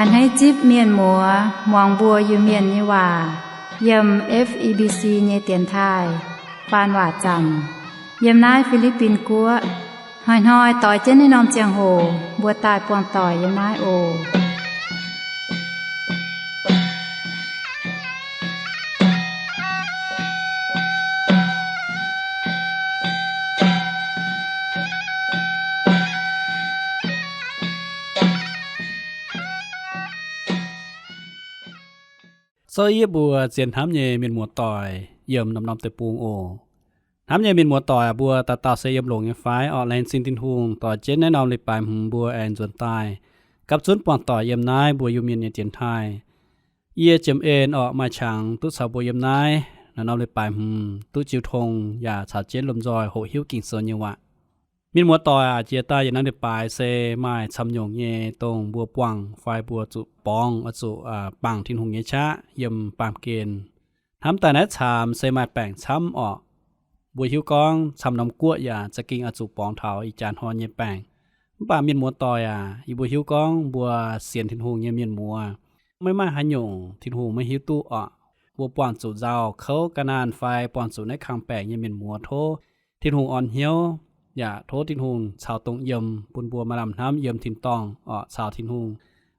Hneiv zipv mienh muoz muangx mbuo Iu-Mienh nyei waac yiem F E B C nyei dienx taaih faan waac zaamc yiem naaiv Fi^li^bin Guoqv. Hnoi-hnoi doix jienv naaiv norm ziangh hoc mbuo daaih buangh doic yiem naaiv oc. So yie mbuo zien hnamv nyei mienh muoz-doic yiem norm-norm deic-bung oc. Hnamv nyei mienh muoz-doic aac, mbuo dauh dauh se yiem longx nyei fai? Orqv, laengz zingh Tin-Hungh doix jienv naaiv norm leiz-baaix hmz mbuo aengx nzuonx daaih gapv zunv buangh doic yiem naaiv mbuo Iu-Mienh nyei dienx taaih. Yie Jiem En orqv, maaih qangx duqv caux mbuo yiem naaiv norm-norm leiz-baaix hmz duqv jiu tong yaac caux jienv lomh nzoih hoqc hiuv Ging-Sou nyei waac. Mienh muoz-doic aac, jiex daaih yietc norm leiz-baaix se maaih camv nyungc nyei dongh mbuo buangh fai mbuo zuqc borngz oix zuqc bangc Tin-Hungh nyei qaqv yiem baamh gen. Hnamv daaih naaiv caamx se maaih baengc camv orqc. Mbuo hiuv gorngv camv norm guoqv yaac za'gengh oix zuqc borngz taux ih jaax hnoi nyei baengc. Mv baac mienh muoz-doic aac, yie mbuo hiuv gorngv mbuo sienx Tin-Hungh nyei mienh muoz maiv maaih haaix nyungc Tin-Hungh maiv hiuv duqv orqc. Mbuo buangh zuqc nzauh kouv ga'naanh fai buangh zuqc naaiv kang baengc nyei mienh muoz, tov Tin-Hungh orn hnyouv, yaac tov Tin-Hungh caux dongh yiem bun mbuo maaih lamh hnamv yiem tin-dorngh orqc caux Tin-Hungh.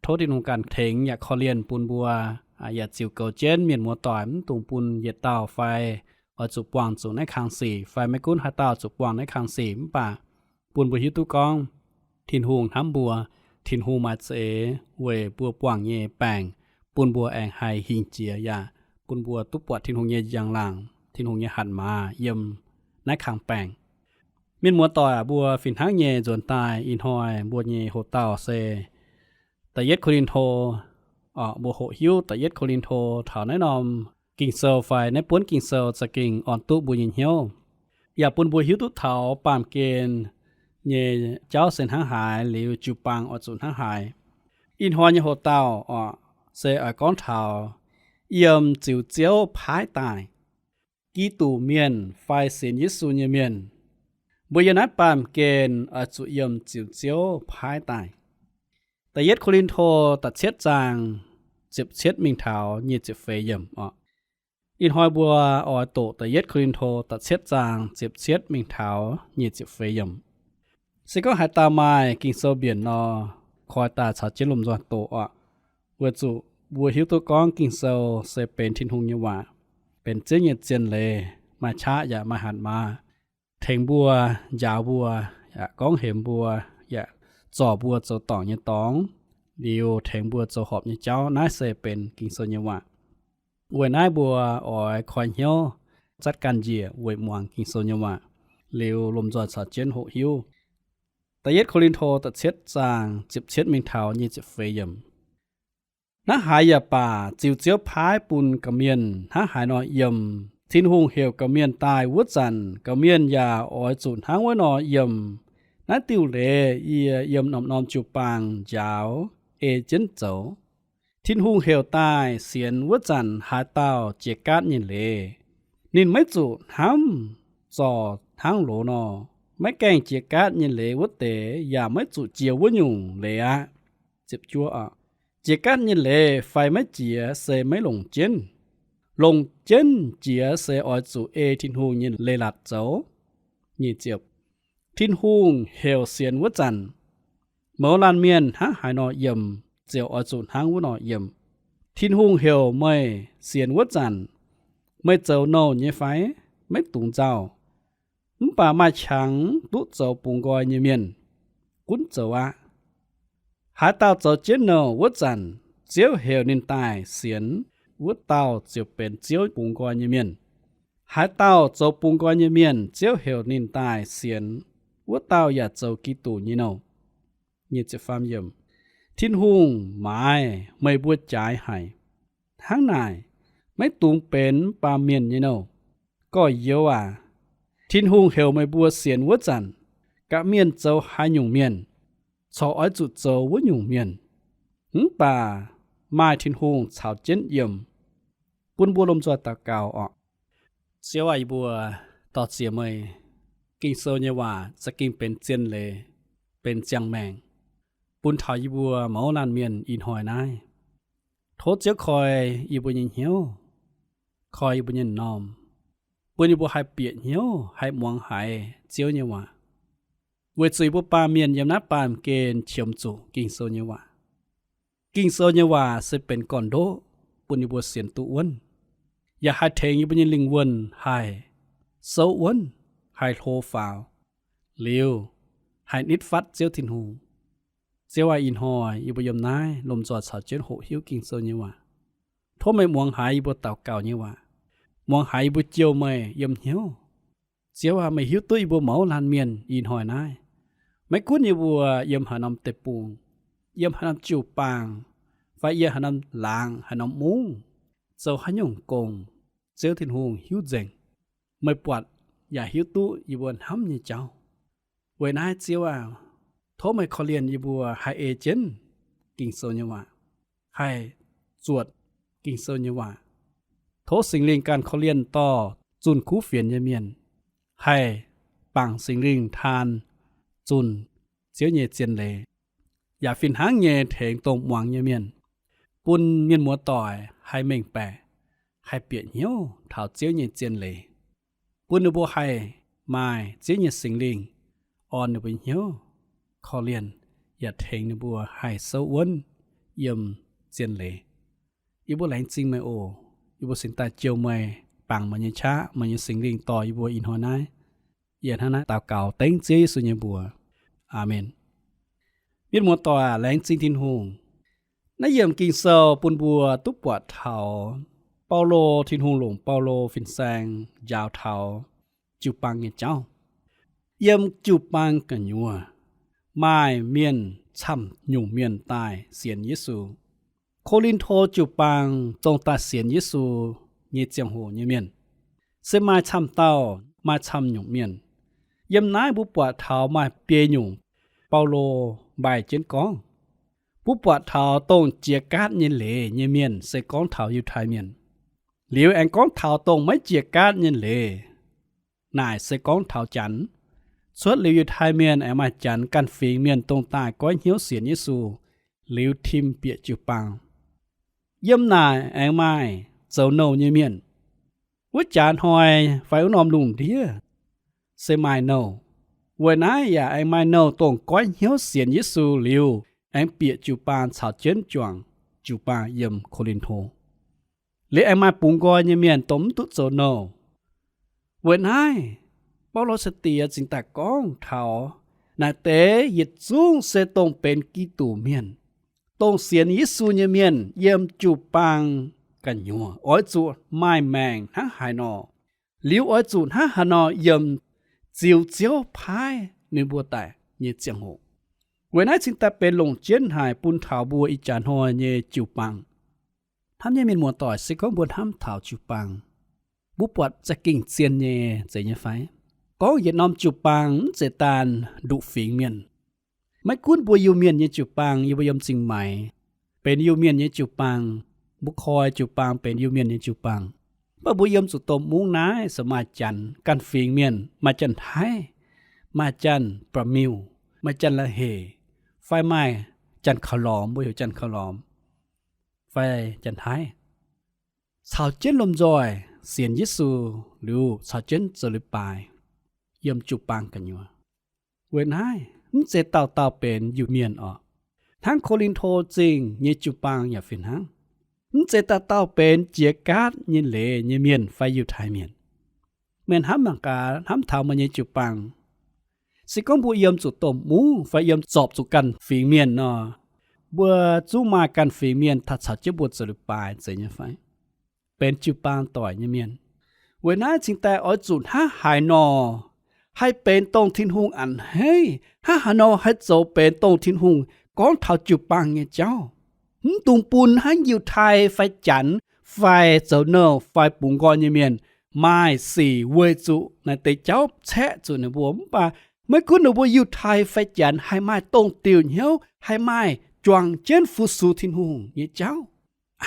Tov Tin-Hungh ganh tengx yaac korv-lienh bun mbuo, yaac ziux goux jienv mienh muoz-doic mv dungx bun yietc dauh fai oix zuqc buangh zuqc naaiv kang sic fai maiv gunv haaix dauh zuqc buangh naaiv kang sic, mv baac bun mbuo hiuv duqv gorngv Tin-Hungh hnamv mbuo, Tin-Hungh maaih za'eix weic mbuo buangh nyei baengc, bun mbuo aengx haih hingh jiex yaac bun mbuo duqv buatc Tin-Hungh nyei njang-laangc, Tin-Hungh nyei hatc maaz yiem naaiv kang baengc. Mienh muoz-doic aac, mbuo fih hnangv nyei nzuonx daaih ih hnoi mbuo nyei hoc-dauh se da'yietv Ko^lin^to. Mbuo hoqc hiuv da'yietv Ko^lin^to taux naaiv norm Ging-Sou fai naaiv buonv Ging-Sou za'gengh orn duqv mbuo nyei hnyouv, yaac bun mbuo hiuv duqv taux baamh gen nyei jauv se hnangv haaix, liuz jiu-baang oix zuqc hnangv haaix. Ih hnoi nyei hoc-dauh orqc, se oix gorngv taux yiem ziux Ziouv paaiv daaih Giduc mienh fai sienx Yesu nyei mienh. Mbuo yiem naaiv baamh gen oix zuqc yiem ziux Ziouv paaiv daaih. Da'yietv Ko^lin^to da'cietv zaang ziepc cietv mingh taux nyic ziepc feix yiemc orqc. Ih hnoi mbuo oix doqc da'yietv Ko^lin^to da'cietv zaang ziepc cietv mingh taux nyic ziepc feix yiemc. Se gorngv haaix dauh maaih Ging-Sou mbienc nor, koi daaih caux jienv lomh nzoih doqc orqc. Weic zuqc mbuo hiuv duqv gorngv Ging-Sou se benx Tin-Hungh nyei waac, benx Ziouv nyei zien leiz, maaih qaqv yaac maaih hatc maaz, tengx mbuo, njaaux mbuo, yaac gorngv hemx mbuo, yaac zorc mbuo zoux dorngc nyei dorngx, liuz tengx mbuo zoux horpc nyei jauv. Naaiv se benx Ging-Sou nyei waac. Weic naaiv mbuo oix koi hnyouv zatv ganh njiec weic muangx Ging-Sou nyei waac, liuz lomh nzoih caux jienv hoqc hiuv. Da'yietv Ko^lin^to da'cietv zaang ziepc cietv mingh taux nyic ziepc feix yiemc. Hnangv haaix yaac baac, ziux Ziouv paaiv bun gorqv-mienh hnangv haaix nor yiem, Tin-Hungh heuc gorqv-mienh daaih wuov zanc, gorqv-mienh yaac oix zuqc hnangv wuov nor yiem. Naaiv diuh leiz yie yiem norm-norm jiu-baang njaaux ei jienv zoux. Tin-Hungh heuc daaih sienx wuov zanc haaix dauh jiex gaatv nyei leiz, ninh maiv zuqc hnamv zorc hnangv loz nor. Maiv gaengh jiex gaatv nyei leiz wuov deix yaac maiv zuqc jiex wuov nyungc leiz aqv. Jiex gaatv nyei leiz fai maiv jiex se maiv longc jienv. Longc jienv jiex se oix zuqc ei Tin-Hungh nyei leiz-latc zoux. Tin-Hungh heuc sienx wuov zanc, mouz laanh mienh hnangv haaix nor yiem, ziouc oix zuqc hnangv wuov nor yiem. Tin-Hungh heuc meih sienx wuov zanc, meih zoux nouh nyei fai? Maiv dungx nzauh. Mv baac maaih qangx duqv zoux bungx nqoi nyei mienh, gunv zoux aqv. Haaix dauh zoux jienv nouh wuov zanc, Ziouv heuc ninh daaih sienx, wuov dauh ziouc benx Ziouv bungx nqoi nyei mienh. Haaix dauh zoux bungx nqoi nyei mienh, Ziouv heuc ninh daaih sienx, wuov dauh yaac zoux Giduc nyei nouh. Tin-Hungh maaiz meih mbuo jaaix haic. Hnangv naaic, maiv dungx benx baamh mienh nyei nouh. Gorx-youz aac, Tin-Hungh heuc meih mbuo sienx wuov zanc, gapv mienh zoux haaix nyungc mienh, corc oix zuqc zoux wuov nyungc mienh. Mv baac maaih Tin-Hungh caux jienv yiem. Bun mbuo lomh nzoih daux gaux orqc. Ziouv aah, yie mbuo dor-ziec meih. Ging-Sou nyei waac za'gengh benx zien leiz, benx ziangh maengc. bun taux yie mbuo mouz laanh mienh ih hnoi naaiv. Tov Ziouv koi yie mbuo nyei hnyouv, koi yie mbuo nyei m'normh, bun yie mbuo haih bieqc hnyouv, haih muangx haiz Ziouv nyei waac, weic zuqc yie mbuo baamh mienh yiem naaiv baamh gen qiemx zuqc Ging-Sou nyei waac. Ging-Sou nyei waac se benx gorn-ndoqv bun yie mbuo sienx duqv wuonv, yaac haih tengx yie mbuo nyei lingh wuonh haih souv wuonv, haih hlo faaux, liuz haih nitv fatv Ziouv Tin-Hungh. Ziouv aac, ih hnoi yie mbuo yiem naaiv lomh nzoih caux jienv hoqc hiuv Ging-Sou nyei waac. Tov meih muangx haiz yie mbuo daux gaux nyei waac, muangx haiz yie mbuo jouh meih yiem hnyouv. Ziouv aac, meih hiuv duqv yie mbuo mouz laanh mienh ih hnoi naaiv. Maiv gunv yie mbuo yiem haaix norm deic-bung, yiem haaix norm jiu-baang, fai yiem haaix norm laangz, haaix norm mungv, zoux haaix nyungc gong, Ziouv Tin-Hungh hiuv nzengc. Meih buatc yaac hiuv duqv yie mbuo hnamv nyei jauv. Weic naaiv Ziouv aac, tov meih korv-lienh yie mbuo haih ei jienv Ging-Sou nyei waac, haih zuotc Ging-Sou nyei waac. Tov Singx Lingh ganh korv-lienh dorh zunh kuv fienx nyei mienh, haih bangc Singx Lingh taan zunh Ziouv nyei zien leiz, yaac fih hnangv nyei tengx dongh muangx nyei mienh, bun mienh muoz-doic haih mengh baeqc, haih bieqc hnyouv taux Ziouv nyei zien leiz, bun ninh mbuo haih maaih Ziouv nyei Singx Lingh orn ninh mbuo hnyouv, korv-lienh, yaac tengx ninh mbuo haih souv wuonv yiem zien leiz. Yie mbuo laengz zingh meih oc. Yie mbuo cingx daaih jouh meih, bangc meih nyei qaqv, meih nyei Singx Lingh dorh yie mbuo ih hnoi naaiv. Yie hnangv naaiv daux gaux dengv Ziouv Yesu nyei mbuox. Aamen. Mienh muoz-doic aac, laengz zingh Tin-Hungh. Naaiv yiemc Ging-Sou bun mbuo duqv buatc taux Baulo, Tin-Hungh longc Baulo fin-saeng njaaux taux jiu-baang nyei jauv. Yiem jiu-baang gu'nyuoz maaih mienh camv nyungc mienh daaih sienx Yesu. Ko^lin^to jiu-baang dongh daaih sienx Yesu nyei ziangh hoc nyei mienh se maaih camv dauh, maaih camv nyungc mienh. Yiem naaiv mbuo buatc taux maaih biei nyungc Baulo mbaih jienv gorngv. Mbuo buatc taux dongh jiex gaatv nyei leiz nyei mienh se gorngv taux Yiutai Mienh. Liuz aengx gorngv taux dongh maiv jiex gaatv nyei leiz, naaic se gorngv taux Janx. Cuotv liuz Yiutai Mienh aengx maaih Janx ganh fingx mienh dongh daaih goiv hnyouv sienx Yesu liuz tim bieqc jiu-baang. Yiem naaic aengx maaih zoux nouh nyei mienh. Wuov jaax hnoi fai wuov norm lungh ndiev se maaih nouh. Weic naaiv yaac aengx maaih nouh dongh goiv hnyouv sienx Yesu liuz aengx bieqc jiu-baang caux jienv juangc jiu-baang yiem Ko^lin^to. Liuz aengx maaih bungx nqoi nyei mienh dongh mv duqv zoux nouh. Weic naaiv, Baulo sai-diex cingx daaih gorngv taux naaic deix yietc zungv se dongh benx Giduc Mienh, dongh sienx Yesu nyei mienh yiem jiu-baang gu'nyuoz oix zuqc maaih maengc hnangv haaix nor, liuz oix zuqc hnangv haaix nor yiem ziux Ziouv paaiv ninh mbuo daaih nyei ziangh hoc. Weic naaiv cingx daaih benx longc jienv haic bun taux mbuo ih jaax hnoi nyei jiu-baang. Hnamv nyei mienh muoz-doic, se gorngv mbuo hnamv taux jiu-baang, mbuo buatc za'gengh zien nyei zeiz nyei fai? Gorngv yietc norm jiu-baang mv zeiz daan nduqc fingx mienh. Maiv gunv mbuo Iu-Mienh nyei jiu-baang, yie mbuo yiem Zingh Maix benx Iu-Mienh nyei jiu-baang, mbuo koi jiu-baang benx Iu-Mienh nyei jiu-baang. Mv baac mbuo yiem zuqc domh mungv naaiv se maaih Janx ganh fingx mienh, maaih Janx-Taiv, maaih Janx-Ba'miuh, maaih Janx-La'heh, fai maaih Janx-Kaux-Lormx, mbuo heuc Janx-Kaux-Lormx, fai Janx-Taiv, caux jienv lomh nzoih sienx Yesu liuz caux jienv zoux leiz-baaix yiem jiu-baang gu'nyuoz. Weic naaiv mv zeiz dauh dauh benx Iu-Mienh oc. Hnangv Ko^lin^to Zingh nyei jiu-baang yaac fih hnangv. Mv zeiz dauh dauh benx jiex gaatv nyei leiz nyei mienh fai Yiutai Mienh. Meih hnamv mangc gaax, hnamv taux meih nyei jiu-baang. Se gorngv mbuo yiem zuqc domh mungv fai yiem zorpc zuqc ganh fingx mienh nor, mbuo zungv maaih ganh fingx mienh daaih caux jienv mbuo zoux leiz-baaix zeiz nyei fai? Benx jiu-baang doic nyei mienh. Weic naaiv cingx daaih oix zuqc hnangv haaix nor haih benx dongh Tin-Hungh a'hneiv, hnangv haaix nor haih zoux benx dongh Tin-Hungh gorngv taux jiu-baang nyei jauv. Mv dungx bun hnangv Yiutai fai Janx fai zoux nouh fai bungx nqoi nyei mienh maaih sic weic zuqc naaiv deix jauv caeqv zuqc ninh mbuo. Mv baac maiv gunv ninh mbuo Yiutai fai Janx haih maaih dongh diuc hnyouv, haih maaih juangc jienv fu-sux Tin-Hungh nyei jauv.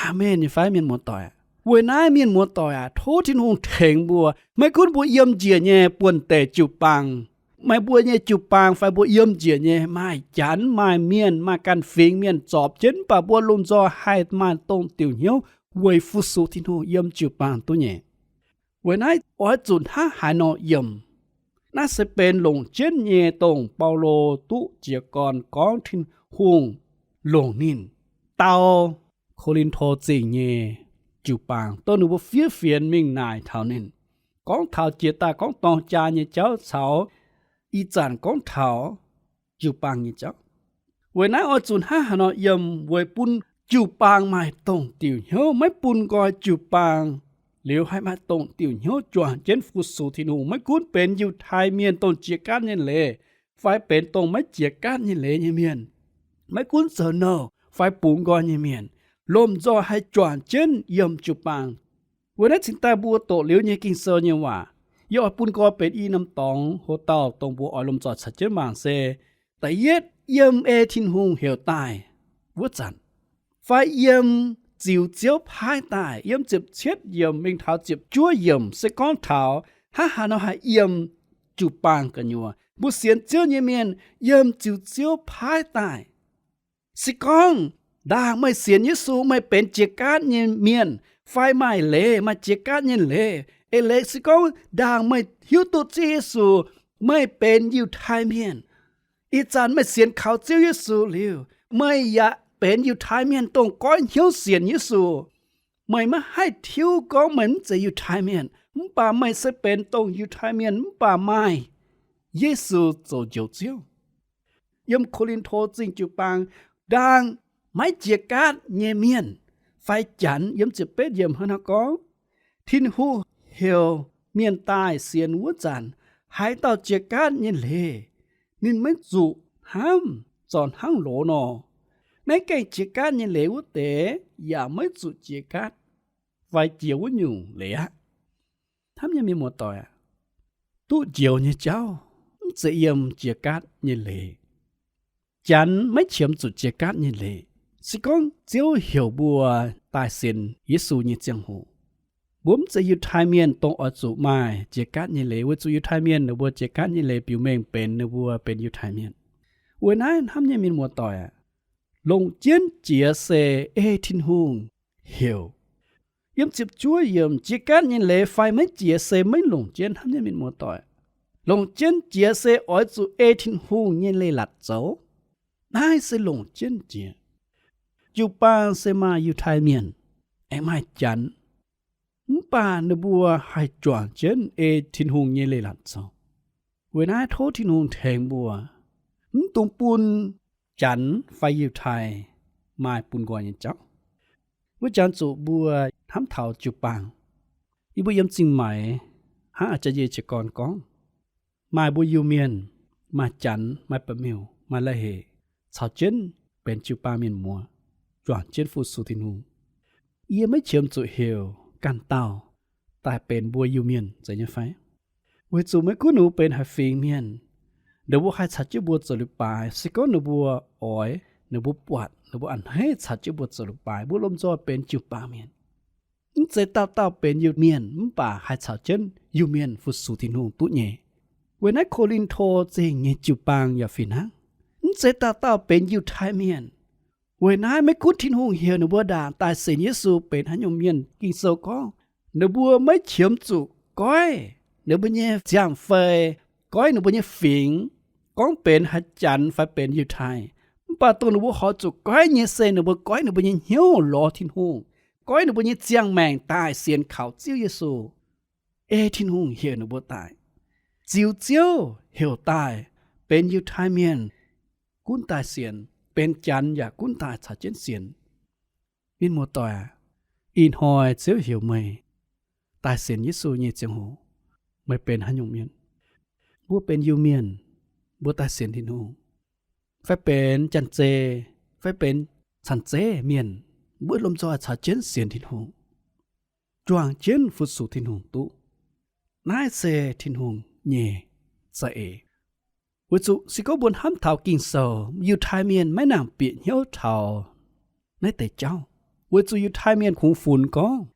Aamen nyei fai, mienh muoz-doic? Weic naaiv, mienh muoz-doic aac, tov Tin-Hungh tengx mbuo. Maiv gunv mbuo yiem njiec nyei buonv-deic jiu-baang, Meih mbuo nyei jiu-baang fai mbuo yiem njiec nyei maaih janx, maaih mienh, maaih ganh fingx mienh zorpc jienv, mv baac mbuo lomh nzoih haih maaih dongh diuc hnyouv weic fu-sux Tin-Hungh yiem jiu-baang duqv nyei. Weic naaiv oix zuqc hnangv haaix nor yiem? Naaiv se benx longc jienv nyei dongh Baulo duqv jiez gorn gorngv Tin-Hungh longc ninh dau Ko^lin^to Zingh nyei jiu-baang, dongh ninh mbuo fiev fienx mingh naaic taux ninh, gorngv taux jiex daaih gorngv dorng jaa nyei jauv caux ih zanc gorngv taux jiu-baang nyei jauv. Weic naaiv oix zuqc hnangv haaix nor yiem weic bun jiu-baang maaih dongh diuc hnyouv, maiv bun nqoi jiu-baang liuz haih maaih dongh diuc hnyouv juangc jienv fu-sux Tin-Hungh. Maiv gunv benx Yiutai Mienh dongh jiex gaatv nyei leiz, fai benx dongh maiv jiex gaatv nyei leiz nyei mienh, maiv gunv zoux nouh fai bungx nqoi nyei mienh, lomh nzoih haih juangc jienv yiem jiu-baang. Weic naaiv cingx daaih mbuo doqc liuz nyei Ging-Sou nyei waac, yie oix bun nqoi benx i norm dorngx hlo dauh dongh mbuo oix lomh nzoih caux jienv mangc se, da'yietv yiem ei Tin-Hungh heuc daaih wuov zanc, fai yiem ziux Ziouv paaiv daaih. Yiem ziepc cietv yiemc mingh taux ziepc juov yiemc se gorngv taux hnangv haaix nor haih yiem jiu-baang gu'nyuoz. Mbuo sienx Ziouv nyei mienh yiem ziux Ziouv paaiv daaih. Se gorngv ndaangc meih sienx Yesu, meih benx jiex gaatv nyei mienh, fai maaih leiz maaih jiex gaatv nyei leiz, eix leiz se gorngv ndaangc meih hiuv duqv Ziouv Yesu, meih benx Yiutai Mienh. Ih zanc meih sienx kaux Ziouv Yesu liuz, meih yaac benx Yiutai Mienh dongh goiv hnyouv sienx Yesu. Meih maiv haih tiuv gorngv meih mv zeiz Yiutai Mienh, mv baac meih se benx dongh Yiutai Mienh mv baac maaih Yesu zoux Njoux Ziouv. Yiem Ko^lin^to Zingh jiu-baang, ndaangc maiv jiex gaatv nyei mienh fai janx, yiem ziepc betv yiemc hnangv naaiv gorngv, Tin-Hungh heuc mienh daaih sienx wuov zanc, haaix dauh jiex gaatv nyei leiz, ninh maiv zuqc hnamv zorc hnangv loz nor. Maiv gaengh jiex gaatv nyei leiz wuov deix yaac maiv zuqc jiex gaatv fai jiex wuov nyungc leiz aqv. Hnamv nyei mienh muoz-doic aac, duqv njoux nyei jauv mv zeiz yiem jiex gaatv nyei leiz. Janx maiv qiemx zuqc jiex gaatv nyei leiz. Se gorngv Ziouv heuc mbuo daaih sienx Yesu nyei ziangh hoc, mbuo mv zeiz Yiutai Mienh dongh oix zuqc maaih jiex gaatv nyei leiz, weic zuqc Yiutai Mienh ninh mbuo jiex gaatv nyei leiz biux mengh benx ninh mbuo benx Yiutai Mienh. Weic naaiv hnamv nyei mienh muoz-doic aac, longc jienv jiex se ei Tin-Hungh heuc. Yiem ziepc juov yiemc, jiex gaatv nyei leiz fai maiv jiex se maiv longc jienv, hnamv nyei mienh muoz-doic. Longc jienv jiex se oix zuqc ei Tin-Hungh nyei leiz-latc zoux. Naaiv se longc jienv jiex. Jiu-baang se maaih Yiutai Mienh, aengx maaih Janx, mv baac ninh mbuo haih juangc jienv ei Tin-Hungh nyei leiz-latc zoux. Weic naaiv tov Tin-Hungh tengx mbuo, mv dungx bun Janx fai Yiutai maaih bun nqoi nyei jauv. Wuov jangx zuqc mbuo hnamv taux jiu-baang. Yie mbuo yiem zingh maix hnangv a'jang yie jiez gorn gorngv, maaih mbuo Iu-Mienh, maaih Janx, maaih Ba'miuh, maaih La'heic caux jienv benx jiu-baang mienh muoz, juangc jienv fu-sux Tin-Hungh. Yie maiv qiemx zuqc heuc ganh dauh daaih benx mbuo Iu-Mienh, zeiz nyei fai? Weic zuqc maiv gunv ninh mbuo benx haaix fingx mienh, ninh mbuo haih caux jienv mbuo zoux leiz-baaix. Se gorngv ninh mbuo oix, ninh mbuo buatc, ninh mbuo a'hneiv caux jienv mbuo zoux leiz-baaix, mbuo lomh nzoih benx jiu-baang mienh. Mv zeiz dauh dauh benx Iu-Mienh mv baac haih caux jienv Iu-Mienh fu-sux Tin-Hungh duqv nyei. Weic naaiv Ko^lin^to Zingh nyei jiu-baang yaac fih hnangv. Mv zeiz dauh dauh benx Yiutai Mienh. Weic naaiv maiv gunv Tin-Hungh heuc ninh mbuo ndaangc daaih sienx Yesu benx haaix nyungc mienh, Ging-Sou gorngv ninh mbuo maiv qiemx zuqc goiv ninh mbuo nyei ziangh fai goiv ninh mbuo nyei fingx, gorngv benx haaix Janx fai benx Yiutai. Mv baac dongh ninh mbuo horpc zuqc goiv nyei se ninh mbuo goiv ninh mbuo nyei hnyouv lorz Tin-Hungh, goiv ninh mbuo nyei ziangh maengc daaih sienx kaux Ziouv Yesu. Ei Tin-Hungh heuc ninh mbuo daaih. Ziux Ziouv heuc daaih, benx Yiutai Mienh gunv daaih sienx, benx Janx yaac gunv daaih caux jienv sienx. Mienh muoz-doic aac, ih hnoi Ziouv heuc meih daaih sienx Yesu nyei ziangh hoc, meih benx haaix nyungc mienh? Mbuo benx Iu-Mienh, mbuo daaih sienx Tin-Hungh, fai benx janx-zei, fai benx canh zeiv mienh, mbuo lomh nzoih caux jienv sienx Tin-Hungh, juangc jienv fu-sux Tin-Hungh duqv. Naaiv se Tin-Hungh nyei za'eix. Weic zuqc se gorngv mbuo hnamv taux Ging-Sou, Yiutai Mienh maiv nangc bieqc hnyouv taux naaiv deix jauv, weic zuqc Yiutai Mienh kungx funx gorngv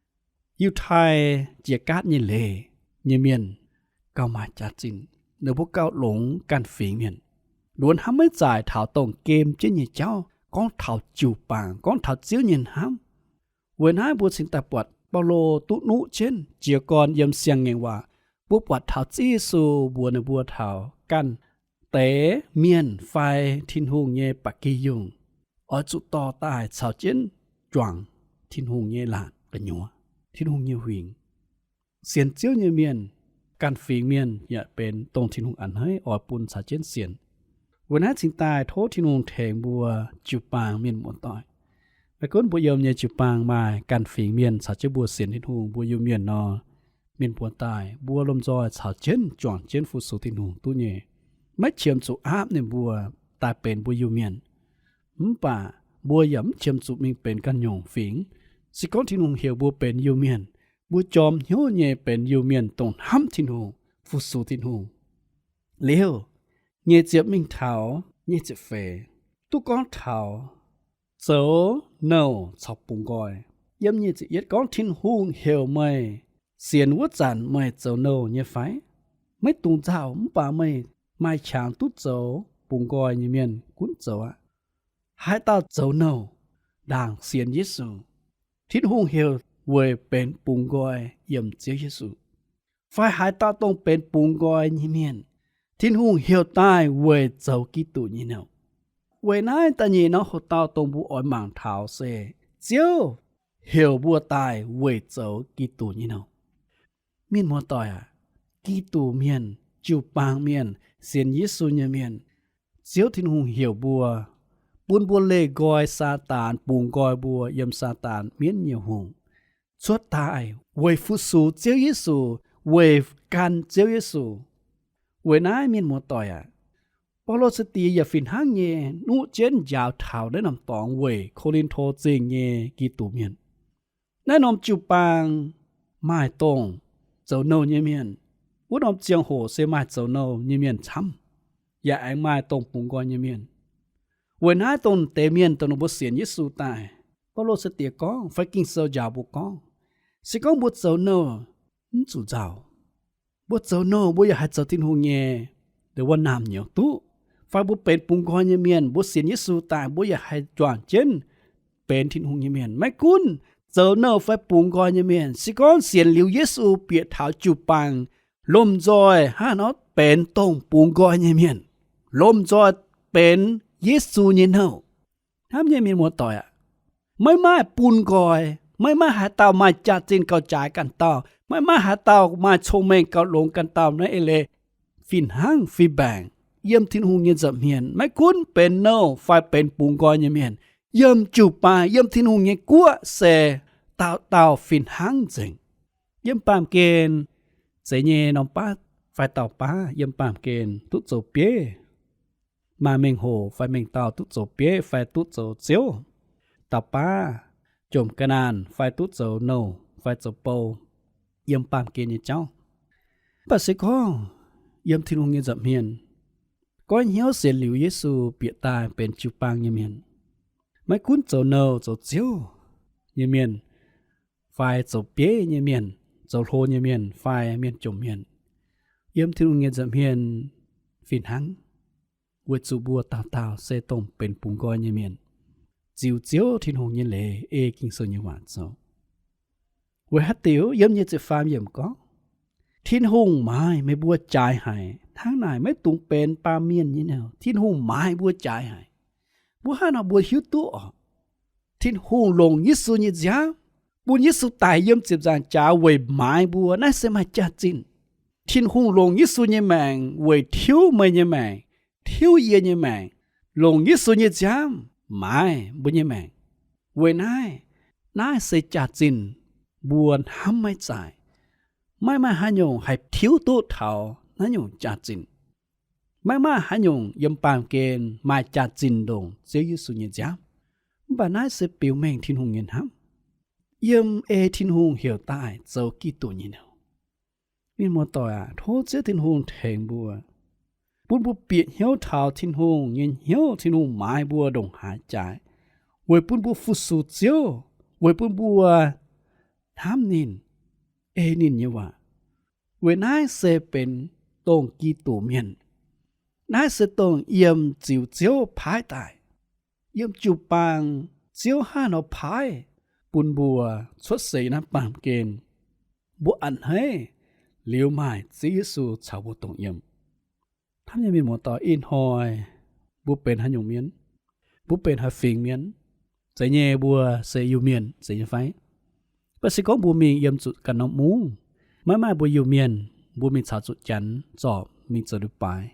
Yiutai jiex gaatv nyei leiz nyei mienh gauh maaih jaax-zinh. ninh mbuo gauh longx ganh fingx mienh. Ninh mbuo hnamv maiv zaaic taux dongh gem jienv nyei jauv, gorngv taux jiu-baang, gorngv taux Ziouv nyei hnamv. Weic naaiv mbuo cingx daaih buatc Baulo duqv nuqv jienv jiez gorn yiem Siang-Ngaengc Waac, mbuo buatc taux Ziouv Yesu mbuox ninh mbuo taux ganh deix mienh fai Tin-Hungh nyei ba'gi yungh oix zuqc dorh daaih caux jienv juangc Tin-Hungh nyei laatc gu'nyuoz, Tin-Hungh nyei huingx. Sienx Ziouv nyei mienh, ganh fingx mienh yaac benx dongh Tin-Hungh a'hneiv oix bun caux jienv sienx. Weic naaiv cingx daaih tov Tin-Hungh tengx mbuo jiu-baang mienh muoz-doic. Maiv gunv mbuo yiem nyei jiu-baang maaih ganh fingx mienh caux jienv mbuo sienx Tin-Hungh, mbuo Iu-Mienh nor, mienh muoz-doic, mbuo lomh nzoih caux jienv juangc jienv fu-sux Tin-Hungh duqv nyei. Maiv qiemx zuqc aapv ninh mbuo daaih benx mbuo Iu-Mienh. Mv baac mbuo yaac mv qiemx zuqc mingh benx ganh nyungc fingx. Se gorngv Tin-Hungh heuc mbuo benx Iu-Mienh, mbuo jorm hnyouv nyei benx Iu-Mienh dongh hnamv Tin-Hungh, fu-sux Tin-Hungh. Liuz, nyic ziepc mingh taux nyic ziepc feix duqv gorngv taux zoux nouh caux bungx nqoi. Yiem nyic ziepc yietv gorngv Tin-Hungh heuc meih sienx wuov zanc meih zoux nouh nyei fai? Maiv dungx nzauh, mv baac meih maaih qangx duqv zoux bungx nqoi nyei mienh gunv zoux aqv. Haaix dauh zoux nouh ndaangc sienx Yesu, Tin-Hungh heuc weic benx bungx nqoi yiem Ziouv Yesu. Fai haaix dauh dongh benx bungx nqoi nyei mienh, Tin-Hungh heuc daaih weic zoux Giduc nyei nouh. Weic naaiv da'nyeic norm hoc-dauh dongh mbuo oix mangc taux se Ziouv heuc mbuo daaih weic zoux Giduc nyei nouh. Mienh muoz-doic aac, Giduc mienh, jiu-baang mienh, sienx Yesu nyei mienh, Ziouv Tin-Hungh heuc mbuo, bun mbuo leih nqoi Saadaan, bungx nqoi mbuo yiem Saadaan mienv nyei hungh, cuotv daaih weic fu-sux Ziouv Yesu, weic gan Ziouv Yesu. Weic naaiv mienh muoz-doic aac, Baulo sai-diex yaac fih hnangv nyei nuqv jienv njaaux taux naaiv norm dorngx weic Ko^lin^to Zingh nyei Giduc mienh. Naaiv norm jiu-baang maaih dongh zoux nouh nyei mienh. Wuov norm ziangh hoc se maaih zoux nouh nyei mienh camv, yaac aengx maaih dongh bungx nqoi nyei mienh. Weic naaiv dongh deix mienh dongh ninh mbuo sienx Yesu daaih, Baulo sai-diex gorngv fai Ging-Sou njaaux mbuo gorngv, se gorngv mbuo zoux nouh, mv zuqc nzauh. Mbuo zoux nouh mbuo yaac haih zoux Tin-Hungh nyei, deix wuov naamh nyouz duqv. Fai mbuo benx bungx nqoi nyei mienh, mbuo sienx Yesu daaih mbuo yaac haih juangc jienv benx Tin-Hungh nyei mienh. Maiv gunv zoux nouh fai bungx nqoi nyei mienh, se gorngv sienx liuz Yesu bieqc taux jiu-baang, lomh nzoih hnangv nor benx dongh bungx nqoi nyei mienh, lomh nzoih benx Yesu nyei nouh. Hnamv nyei mienh muoz-doic aac, maiv maaih bun nqoi, maiv maaih haaix dauh maaih jaax-zinh gauh jaaix ganh dauh, maiv maaih haaix dauh maaih cong-mengh gauh longx ganh dauh naaiv eix leiz fih hnangv fih mbaengc. Yiem Tin-Hungh nyei nza'hmien maiv gunv benx nouh fai benx bungx nqoi nyei mienh, yiem jiu-baang, yiem Tin-Hungh nyei guoqv se dauh dauh fih hnangv nzengc. Yiem baamh gen, zeiz nyei norm baav fai dauh baav yiem baamh gen duqv zoux bieiv, maaih mengh hoc fai mengh dauh duqv zoux bieiv fai duqv zoux ziouv, dauh baav jomc ga'naanh fai duqv zoux nouh fai zoux bou, yiem baamh gen nyei jauv. Mv baac se gorngv yiem Tin-Hungh nyei nza'hmien, goiv hnyouv sienx liuz Yesu bieqc daaih benx jiu-baang nyei mienh, maiv gunv zoux nouh zoux ziouv nyei mienh, fai zoux bieiv nyei mienh, zoux hlo nyei mienh, fai mienh jomc mienh, yiem Tin-Hungh nyei nza'hmien fih hnangv, weic zuqc mbuo dauh dauh se dongh benx bungx nqoi nyei mienh, ziux Ziouv Tin-Hungh nyei leiz ei Ging-Sou nyei waac zoux. Weic haaix diuc? Yiem nyic ziepc faam yiemc gorngv, Tin-Hungh maaiz meih mbuo jaaix haic, hnangv naaic maiv dungx benx baamh mienh nyei nouh. Tin-Hungh maaiz mbuo jaaix haic. Mbuo hnangv nor mbuo hiuv duqv oc. Tin-Hungh longc Yesu nyei nziaamv, bun Yesu daic yiem ziepc nzaangc jaax weic maaiz mbuo. Naaiv se maaih jaax-zinh. Tin-Hungh longc Yesu nyei maengc weic tiuv meih nyei maengc, tiuv yie nyei maengc, longc Yesu nyei nziaamv maaiz mbuo nyei maengc. Weic naaiv, naaiv se jaax-zinh mbuo hnamv maiv zaaic. Maiv maaih haaix nyungc haih tiuv duqv taux naaiv nyungc jaax-zinh. Maiv maaih haaix nyungc yiem baamh gen maaih jaax-zinh ndongc Ziouv Yesu nyei nziaamv. Mv baac naaiv se biux mengh Tin-Hungh nyei hnamv, yiem ei Tin-Hungh heuc daaih zoux Giduc nyei nouh. Mienh muoz-doic aac, tov Ziouv Tin-Hungh tengx mbuo, bun mbuo bieqc hnyouv taux Tin-Hungh nyei hnyouv. Tin-Hungh maaiz mbuo ndongc haaix jaaix, weic bun mbuo fu-sux Ziouv, weic bun mbuo hnamv ninh, ei ninh nyei waac. Weic naaiv se benx dongh Giduc Mienh. Naaiv se dongh yiem ziux Ziouv paaiv daaih. Yiem jiu-baang Ziouv hnangv nor paaiv bun mbuo cuotv seix naaiv baamh gen, mbuo a'hneiv liuz maaih Ziouv Yesu caux mbuo dongh yiem. Hnamv nyei mienh muoz-doic, ih hnoi mbuo benx haaix nyungc mienh? Mbuo benx haaix fingx mienh? Zeiz nyei, mbuo se Iu-Mienh, zeiz nyei fai? Mv baac se gorngv mbuo mingh yiem zuqc ganh norm mungv, maiv maaih mbuo Iu-Mienh, mbuo mingh caux zuqc Janx zorpc mingh zoux leiz-baaix,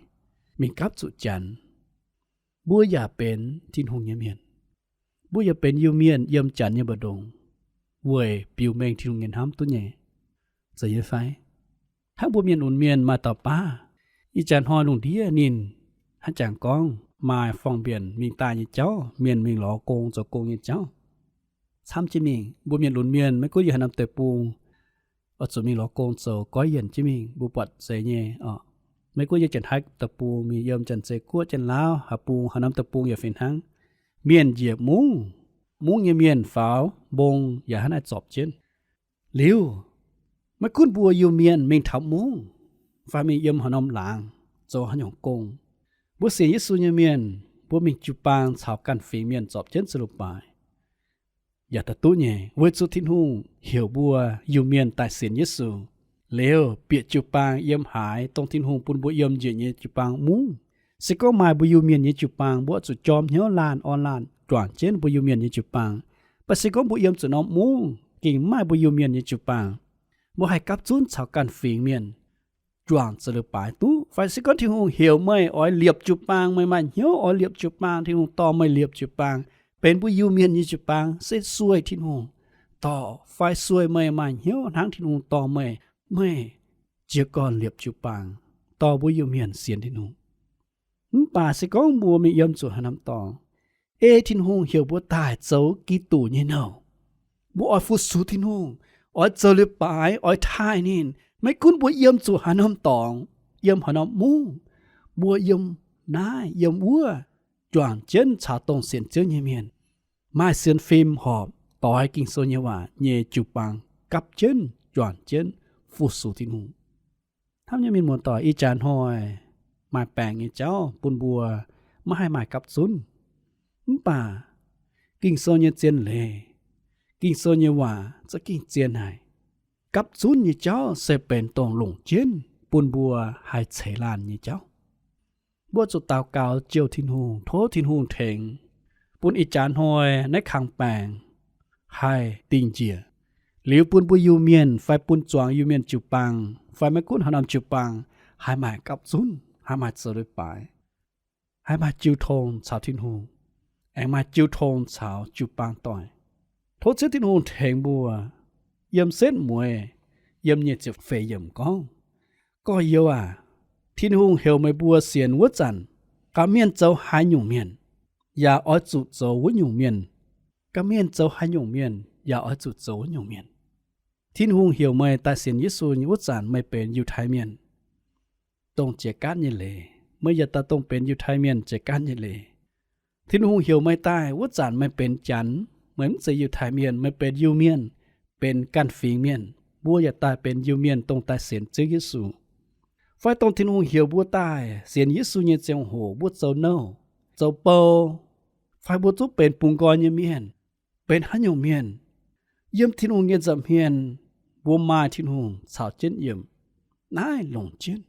mingh gapv zuqc Janx, mbuo yaac benx Tin-Hungh nyei mienh. Mbuo yaac benx Iu-Mienh yiem Janx nyei mbu'ndongx weic biux mengh Tin-Hungh nyei hnamv duqv nyei, zeiz nyei fai? Hnangv mbuo mienh lunx mienh maaih dauh baav, ih jaax hnoi lungh ndiev ninh hnangv jangx gorngv maaih forng-mbienc mingh daaih nyei jauv, mienh mingh lorz gong zoux gong nyei jauv. Camv jienv mingh, mbuo mienh lunx mienh maiv gunv yiem haaix norm deic-bung, oix zuqc mingh lorz gong zoux goiv yienc jienv mingh, mbuo buatc zeiz nyei oc. Maiv gunv yiem Janx-Taiv deic-bung, mingh yiem Janx-Zei Guoqv, Janx-Laauv, haaix bung, haaix norm deic-bung yaac fih hnangv. Mienh njiec mungv, mungv nyei mienh faaux mbong yaac hnangv naaiv zorpc jienv. Liuz, maiv gunv mbuo Iu-Mienh mingh taux mungv, fai mingh yiem haaix norm laangz zoux haaix nyungc gong, mbuo sienx Yesu nyei mienh, mbuo mingh jiu-baang caux ganh fingx mienh zorpc jienv zoux leiz-baaix yaac daaih duqv nyei, weic zuqc Tin-Hungh heuc mbuo Iu-Mienh daaih sienx Yesu. Liuz, bieqc jiu-baang yiem haaix, dongh Tin-Hungh bun mbuo yiem njiec nyei jiu-baang mungv. Se gorngv maaih mbuo Iu-Mienh nyei jiu-baang, mbuo oix zuqc jorm hnyouv laanh orn laanh juangc jienv mbuo Iu-Mienh nyei jiu-baang. Mv baac se gorngv mbuo yiem zuqc norm mungv, gengh maaih mbuo Iu-Mienh nyei jiu-baang, mbuo haih gapv zunv caux ganh fingx mienh juangc zoux leiz-baaix duqv. Fai se gorngv Tin-Hungh heuc meih oix liepc jiu-baang, meih maaih hnyouv oix liepc jiu-baang, Tin-Hungh dorh meih liepc jiu-baang, benx mbuo Iu-Mienh nyei jiu-baang, se sueih Tin-Hungh dorh fai sueih meih maaih hnyouv hnangv Tin-Hungh dorh meih, meih jiez gorn liepc jiu-baang, dorh mbuo Iu-Mienh sienx Tin-Hungh. Mv baac se gorngv mbuo mingh yiem zuqc haaix norm dorngx, ei Tin-Hungh heuc mbuo daaih zoux Giduc nyei nouh, mbuo oix fu-sux Tin-Hungh, oix zoux leiz-baaix, oix taaih ninh. Maiv gunv mbuo yiem zuqc haaix norm dorngx, yiem haaix norm mungv, mbuo yiem naaiv yiem wuov, juangc jienv caux dongh sienx Ziouv nyei mienh, maaih sienx fim horpc doix Ging-Sou nyei waac nyei jiu-baang gapv jienv, juangc jienv, fu-sux Tin-Hungh. Hnamv nyei mienh muoz-doic, ih jaax hnoi maaih baengc nyei jauv bun mbuo maiv haih maaih gapv zunv. Mv baac Ging-Sou nyei zien leiz, Ging-Sou nyei waac za'gengh zien haic. Gapv zunv nyei jauv se benx dongh longc jienv bun mbuo haih ceix laanh nyei jauv. Mbuo zuqc daux gaux jouh Tin-Hungh, tov Tin-Hungh tengx, bun ih jaax hnoi naaiv kangx baengc haih dingh njiec, liuz bun mbuo Iu-Mienh fai bun zuangx Iu-Mienh jiu-baang fai maiv gunv haaix norm jiu-baang haih maaih gapv zunv, haih maaih zoux leiz-baaix, haih maaih jiu tong caux Tin-Hungh, aengx maaih jiu tong caux jiu-baang doic. Tov Ziouv Tin-Hungh tengx mbuo. Yiem setv mueiz, yiem nyic ziepc feix yiemc gorngv, gorx-youz aac, Tin-Hungh heuc meih mbuo sienx wuov zanc, gaax mienh zoux haaix nyungc mienh, yaac oix zuqc zoux wuov nyungc mienh. Gaax mienh zoux haaix nyungc mienh, yaac oix zuqc zoux wuov nyungc mienh. Tin-Hungh heuc meih daaih sienx Yesu nyei wuov zanc meih benx Yiutai Mienh, dongh jiex gaatv nyei leiz. Meih yietc dauh dongh benx Yiutai Mienh jiex gaatv nyei leiz. Tin-Hungh heuc meih daaih wuov zanc meih benx Janx, meih mv zeiz Yiutai Mienh, meih benx Iu-Mienh, benx ganh fingx mienh. Mbuo yietc daaih benx Iu-Mienh dongh daaih sienx Ziouv Yesu. Fai dongh Tin-Hungh heuc mbuo daaih sienx Yesu nyei ziangh hoc mbuo zoux nouh, zoux bou, fai mbuo zungv benx bungx nqoi nyei mienh, benx haaix nyungc mienh, yiem Tin-Hungh nyei nza'hmien mbuo maaih Tin-Hungh caux jienv yiem. Naaiv longc jienv.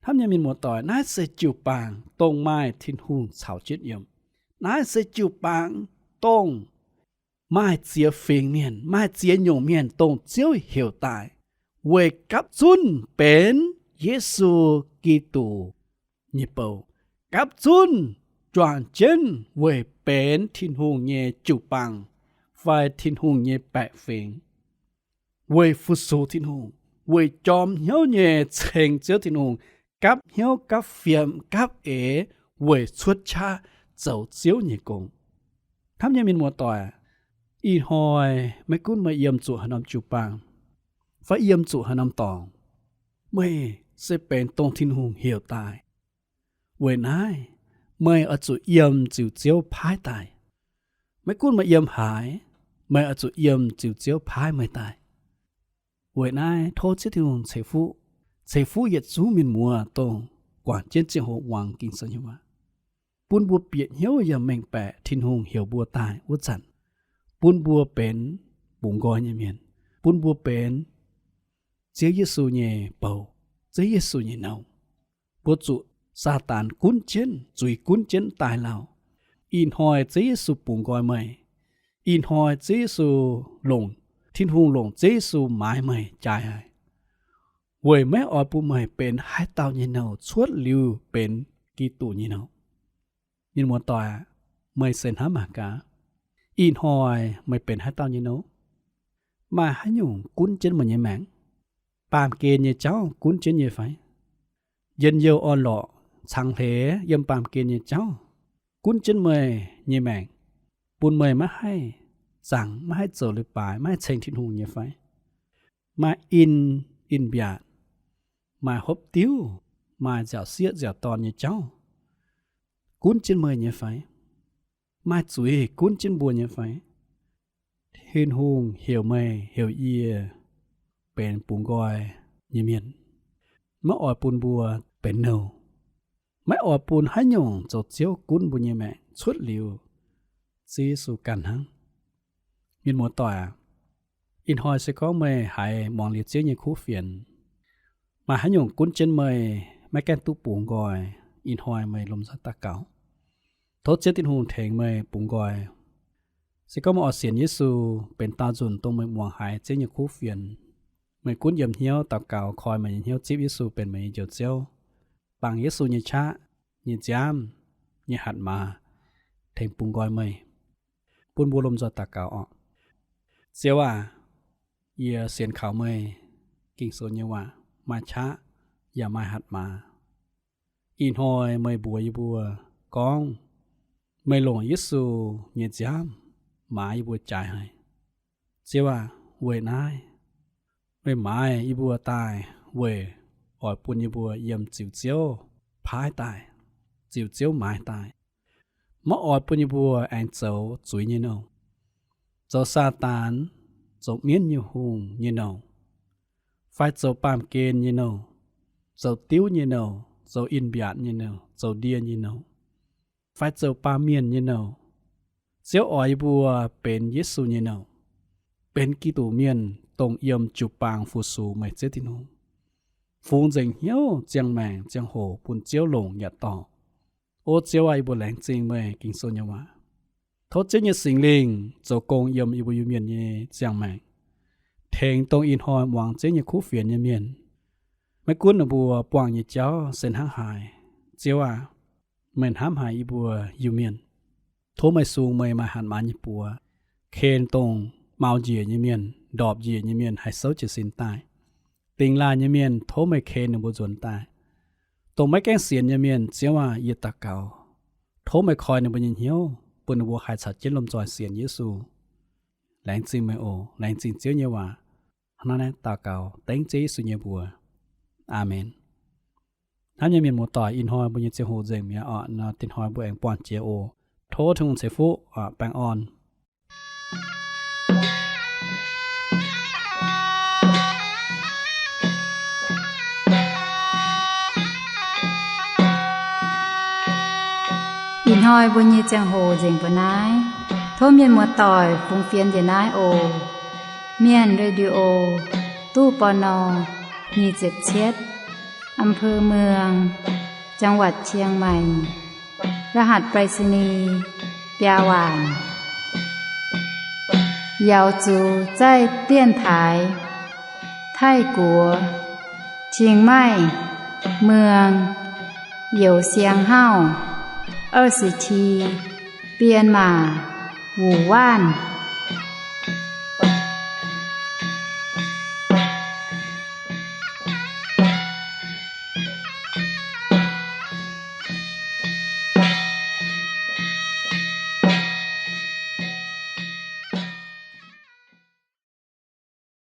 Hnamv nyei mienh muoz-doic, naaiv se jiu-baang dongh maaih Tin-Hungh caux jienv yiem. Naaiv se jiu-baang dongh maaih ziex fingx mienh, maaih ziex nyungc mienh dongh Ziouv heuc daaih, weic gapv zunv benx Yesu Giduc nyei bou, gapv zunv juangc jienv weic benx Tin-Hungh nyei jiu-baang fai Tin-Hungh nyei baeqc fingx, weic fu-sux Tin-Hungh, weic jorm hnyouv nyei ceng Ziouv Tin-Hungh, gapv hnyouv, gapv fiem, gapv eix, weic cuotv qaqv zoux Ziouv nyei gong. Hnamv nyei mienh muoz-doic, ih hnoi maiv gunv meih yiem zuqc haaix norm jiu-baang, fai yiem zuqc haaix norm dorngx, meih se benx dongh Tin-Hungh heuc daaih. Weic naaiv, meih oix zuqc yiem ziux Ziouv paaiv daaih. Maiv gunv meih yiem haaix, meih oix zuqc yiem ziux Ziouv paaiv meih daaih. Weic naaiv tov Ziouv Tin-Hungh ceix fuqv ceix fuqv yietc zungv mienh muoz dongh guangc jienv ziangh hoc muangx Ging-Sou nyei waac, bun mbuo bieqc hnyouv yaac mengh baeqc Tin-Hungh heuc mbuo daaih wuov zanc, bun mbuo benx bungx nqoi nyei mienh, bun mbuo benx Ziouv Yesu nyei bou, Ziouv Yesu nyei nouh. Mbuo zuqc Saadaan gunv jienv, zuiz gunv jienv daaih lauh. Ih hnoi Ziouv Yesu bungx nqoi meih. Ih hnoi Ziouv Yesu longc, Tin-Hungh longc Ziouv Yesu maaiz meih jaaix haic, weic maiv oix bun meih benx haaix dauh nyei nouh cuotv liuz benx Giduc nyei nouh. Mienh muoz-doic aac, meih se hnamv mangc gaax, ih hnoi meih benx haaix dauh nyei nouh? Maaih haaix nyungc gunv jienv meih nyei maengc? Baamh gen nyei jauv gunv jienv nyei fai? Njien-youh orn-lorqc, cangx hleix yiem baamh gen nyei jauv gunv jienv meih nyei maengc, bun meih maiv haih zaangc, maiv haih zoux leiz-baaix, maiv haih ceng Tin-Hungh nyei fai? Maaih in, in-mbiaatc, maaih hopv diuv, maaih nziaauc sieqv nziaauc dorn nyei jauv gunv jienv meih nyei fai? Maaih zuiz gunv jienv mbuo nyei fai? Tin-Hungh heuc meih, heuc yie benx bungx nqoi nyei mienh, maiv oix bun mbuo benx nouh. Maiv oix bun haaix nyungc zoux ziouv gunv mbuo nyei maengc cuotv liuz Ziouv Yesu ganh hnangv. Mienh muoz-doic aac, ih hnoi se gorngv meih haiz muangx liuz Ziouv nyei kuv fienx, maaih haaix nyungc gunv jienv meih maiv gaengh duqv bungx nqoi, ih hnoi meih lomh nzoih daux gaux, tov Ziouv Tin-Hungh tengx meih bungx nqoi. Se gorngv meih oix sienx Yesu benx daauh nzunc dongh meih muangx haiz Ziouv nyei kuv fienx, meih gunv yiem hnyouv daux gaux koi meih nyei hnyouv zipv Yesu benx meih nyei Njoux Ziouv, bangc Yesu nyei qaqv, nyei nziaamv, nyei hatc maaz tengx bungx nqoi meih. Bun mbuo lomh nzoih daux gaux orqc. Ziouv aac, yie sienx kaux meih Ging-Sou nyei waac maaih qaqv yaac maaih hatc maaz. Ih hnoi meih mbuox yie mbuo gorngv meih longc Yesu nyei nziaamv maaiz yie mbuo jaaix haic. Ziouv aac, weic naaiv meih maaiz yie mbuo daaih weic oix bun yie mbuo yiem ziux Ziouv paaiv daaih, ziux Ziouv maaiz daaih. Maiv oix bun yie mbuo aengx zoux zuiz nyei nouh, zoux Saadaan, zoux mienv nyei hungh nyei nouh, fai zoux baamh gen nyei nouh, zoux diuv nyei nouh, zoux in-mbiaatc nyei nouh, zoux ndie nyei nouh, fai zoux baamh mienh nyei nouh. Ziouv oix yie mbuo benx Yesu nyei nouh, benx Giduc mienh, dongh yiem jiu-baang fu-sux meih Ziouv Tin-Hungh, fungx nzengc hnyouv ziangh maengc ziangh hoc bun Ziouv longc yaac dorh. O Ziouv aac, yie mbuo laengz zingh meih Ging-Sou nyei waac. Tov Ziouv nyei Singx Lingh zoux gong yiem yie mbuo Iu-Mienh nyei ziangh maengc, tengx dongh ih hnoi muangx Ziouv nyei kuv fienx nyei mienh. Maiv gunv ninh mbuo buangh nyei jauv se hnangv haaix, Ziouv aac, meih hnamv haic yie mbuo Iu-Mienh. Tov meih sung meih maaih hatc maaz nyei buoz, ken dongh mau njiec nyei mienh, ndorpc njiec nyei mienh haih souv jiez sin daaih. Dingx laaih nyei mienh, tov meih ken ninh mbuo nzuonx daaih. Dongh maiv gaengh sienx nyei mienh, Ziouv aac, yie daux gaux, tov meih koi ninh mbuo nyei hnyouv, bun ninh mbuo haih caux jienv lomh nzoih sienx Yesu. Laengz zingh meih oc. Laengz zingh Ziouv nyei waac. Hnangv naaiv daux gaux dengv Ziouv Yesu nyei mbuox. Aamen. Hnamv nyei mienh muoz-doic, ih hnoi mbuo nyei ziangh hoc nzengc mi'aqv orqc. Nor, ih hnoi mbuo aengx buangh jiex oc. Tov Tin-Hungh ceix fuqv, baengh orn. Ih hnoi mbuo nyei ziangh hoc nzengc mbuo naaiv. Tov mienh muoz-doic fungx fienx njiec naaiv oc. Mienh Radio, ตู้ ปณ. nyic ziepc cietv, อำเภอเมือง จังหวัดเชียงใหม่ รหัสไปรษณีย์ biaa waanc. 瑶族在电台 Taiv-Guoqv, Chiang Mai, เมือง Youh Siang Hauv, 二十七, Bienh Maac, Wuh Waanv.